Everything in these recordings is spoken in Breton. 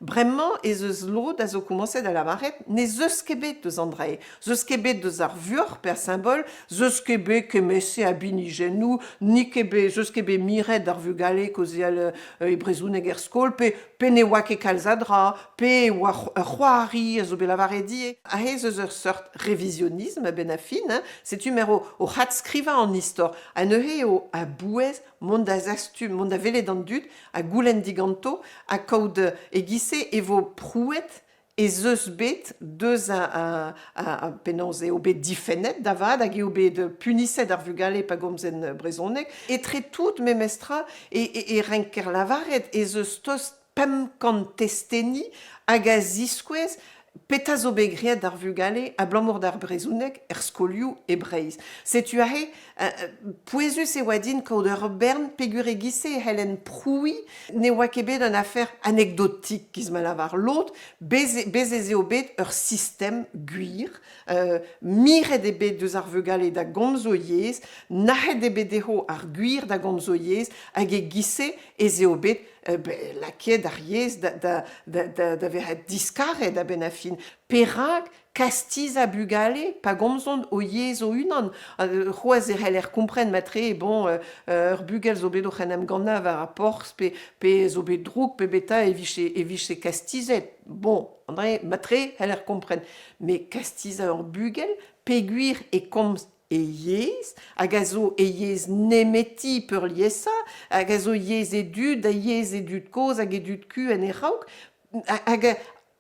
Bremañ ez eus lod a zo komañset da lavaret ne 'z eus ket bet deus an dra-se. 'Z eus ket bet deus ar vuoc'h pe ar simbol, 'z eus ket bet kement-se a binijennoù, n'eo ket bet, 'z eus ket bet miret d'ar vugale kaozeal e brezhoneg er skol, pe, pe ne oa ket kalz a dra, pe e oa ur c'hoari a zo bet lavaret ivez. Aze ez eus ur seurt revizionism a-benn ar fin, hein. Setu m'er oc'h adskrivañ an istor. Ha neuze eo a-bouez mont da zastum, mont da welet an dud ha goulenn diganto ha kaout e-giz-se e vo prouet ez eus bet deus a, a, penaos eo bet difennet da vat hag eo bet puniset ar vugale pa gomzent brezhoneg. Etre tout memestra e, e, e renker lavaret ez eus tost 500 testeni hag a ziskouez petra zo bet graet d'ar vugale abalamour d'ar brezhoneg er skolioù e Breizh. Setu aze, pouezus e oa din kaout ur bern peogwir e-giz-se e c'hellen prouiñ ne oa ket bet un afer anekdotik, giz ma lavar lod, bez, bez ez eo bet ur sistem gwir, miret eo bet deus ar vugale da gomz o yezh, nac'het eo bet dezho ar gwir da gomz o yezh, hag e-giz-se ez eo bet lakaet ar yezh da, da, da, da vezañ diskaret a-benn ar fin. Perak kastizañ bugale pa gomzont o yezh o-unan? C'hoazh e c'heller kompren matre, bon, ur bugel zo bet oc'h en em gannañ war ar porzh pe, pe zo bet drouk pe beta e vije, e vije kastizet. Bon, André, matre c'heller kompren. Met kastizañ ur bugel peogwir e komz e yezh, hag a zo e yezh nemeti peurliesañ, hag a zo yezh e dud ha yezh e dud-kozh hag e dud-ku en e raok, hag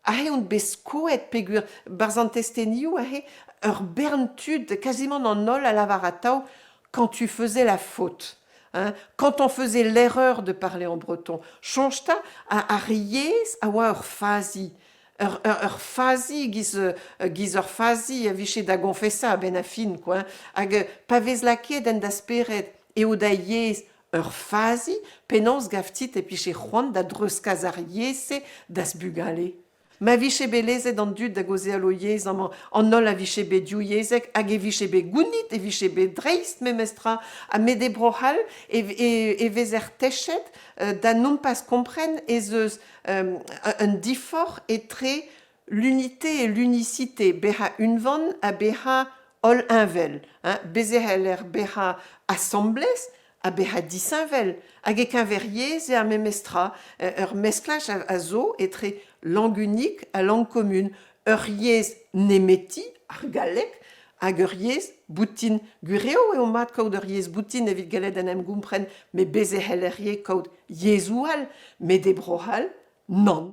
aze on bet skoet peogwir 'barzh an testenioù aze ur bern tud, kazimant an holl a lavar atav quand tu faisais la faute. Hein, quand on faisait l'erreur de parler en breton. Soñj 'ta, ar yezh a oa ur fazi. Ur, ur, ur fazi giz, giz ur fazi a vije da goñfesañ a-benn ar fin, quoi. Hag pa vez lakaet en da spered eo da yezh ur fazi, penaos 'gav-tit e pije c'hoant da dreuzkas ar yezh-se da'z bugale? Ma vije bet lezet an dud da gaozeal o yezh amañ, an holl a vije bet divyezhek hag e vije bet gounit, e vije bet dreist memestra. Ha met e Bro-C'hall e, e, e vezer techet da nompas kompren ez eus un diforc'h etre l'unité et l'unicité, bezañ unvan ha bezañ holl heñvel. Hein. Bez' e c'heller bezañ asambles ha bezañ disheñvel. Hag e-keñver yezh eo ar memes tra. Ur mesklaj a zo etre langue unique ha langue commune. Ur yezh nemeti, ar galleg, hag ur yezh boutin. Gwir eo eo mat kaout ur yezh boutin evit gellet en em gompren, met bez' e c'heller ivez kaout yezhoù all, met e Bro-C'hall, nann.